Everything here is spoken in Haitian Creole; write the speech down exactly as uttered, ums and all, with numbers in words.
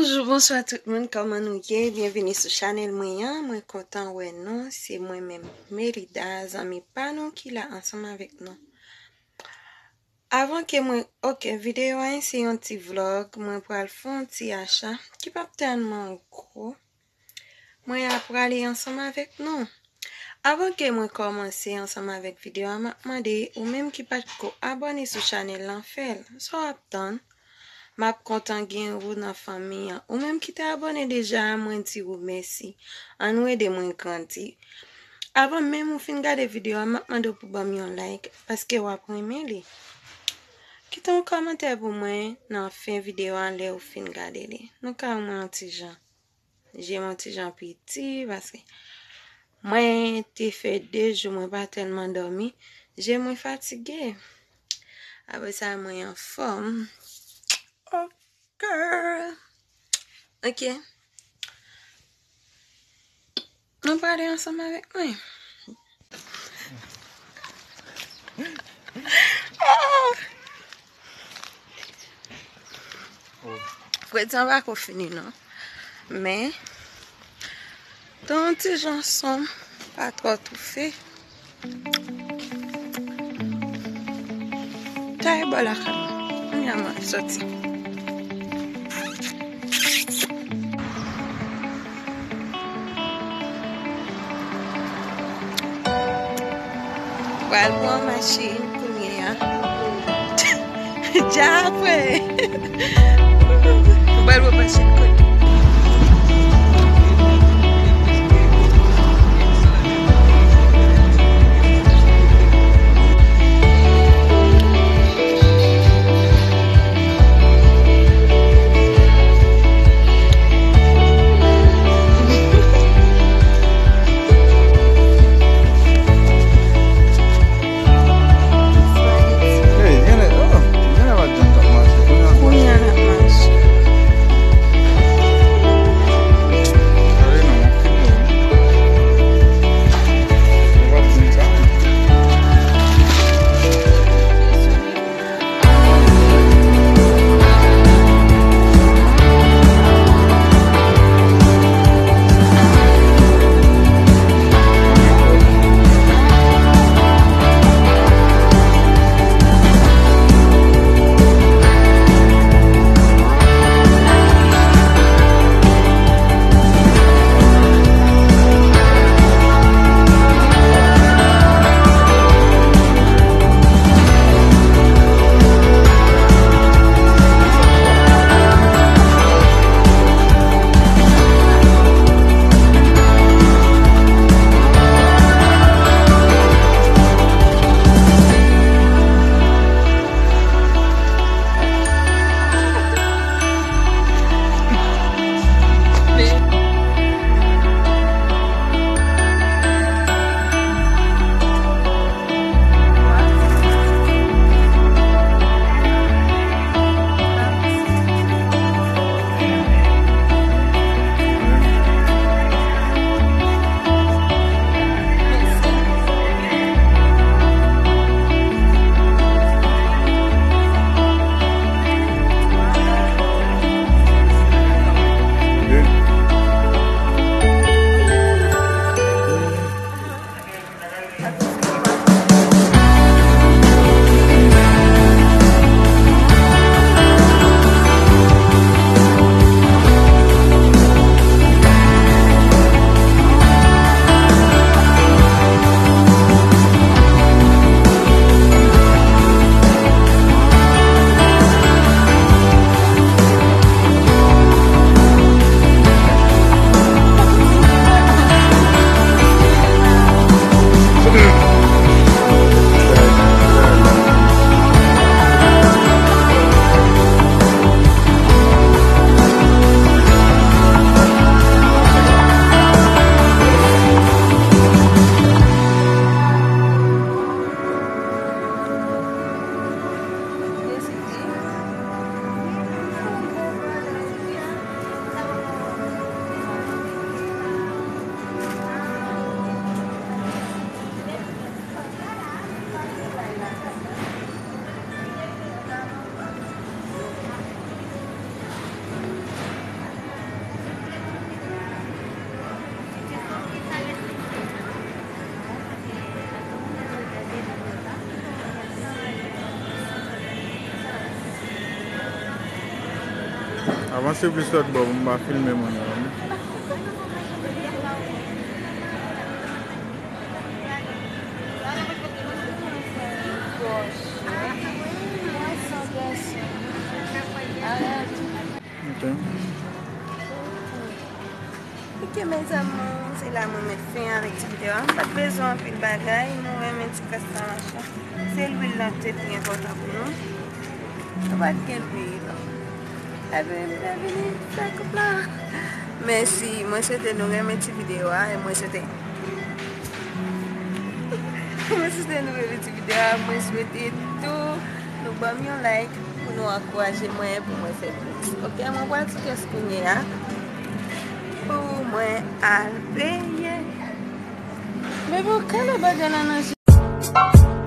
Bonjou, bonswa tout moun, kòman nou ye? Byenvini sou chanèl mwen an. Mwen kontan wè nou. Se mwen menm, Melida, zanmi pa nou ki la ansanm avèk nou. Avan ke mwen, ok, videyo a se yon ti vlog, mwen pral fè yon ti acha ki p ap tèlman gwo. Mwen ap prale ansanm avèk nou. Avan ke mwen kòmanse ansanm avèk videyo a, m ap mande ou menm ki pa t ko abòne sou chanèl lan, fè l. Sa w ap tann? M ap kontan gen ou nan fanmi an. Ou menm ki te abòne deja a, mwen di ou mèsi. Ann nou ede mwen grandi. Avan menm ou fin gade videyo a, m ap mande w pou ban m yon like, paske w ap renmen li. Kite yon kòmantè pou mwen nan fen videyo a lè ou fin gade li. Nou ka wè mwen yon ti jan. Je m yon ti jan piti, paske mwen te fè de jou, mwen pa tèlman dòmi. Je mwen fatige. Apre sa, mwen anfòm. Ok. Ok. Nou prale ansanm avèk mwen. Fredi an pa ko fini non. Men, te yon ti jan sonm, pa twò toufe. Taye bò lakay mwen. Kounye a mwen soti. Pral pran machin kounye a. Dja apre. Pral pran machin kounye a. Hey, genlè, oh, genlè pa t janm t ap mache. Kounye a, kounye a l ap mache. Avanse plis lòt bò pou m pa filme moun yo. Ok. Ok, mes amours, se la mwen met fen avèk ti videyo a. M pa t bezwen anpil bagay, nou renmen ti kras sa machin. Se lwil lan ki te pi enpòtan pou nou. Nou pa t gen lwil. Ebyen, byenvini fè koup la. Mèsi, mwen swete nou renmen ti videyo a, e mwen swete, mwen swete nou renmen ti videyo a, mwen swete tou nou ban m yon like pou nou ankouraje mwen, pou mwen fè plis. Ok, mwen pral sou kès kounye a pou mwen al peye. Bebe, ou kale bagay la nan je.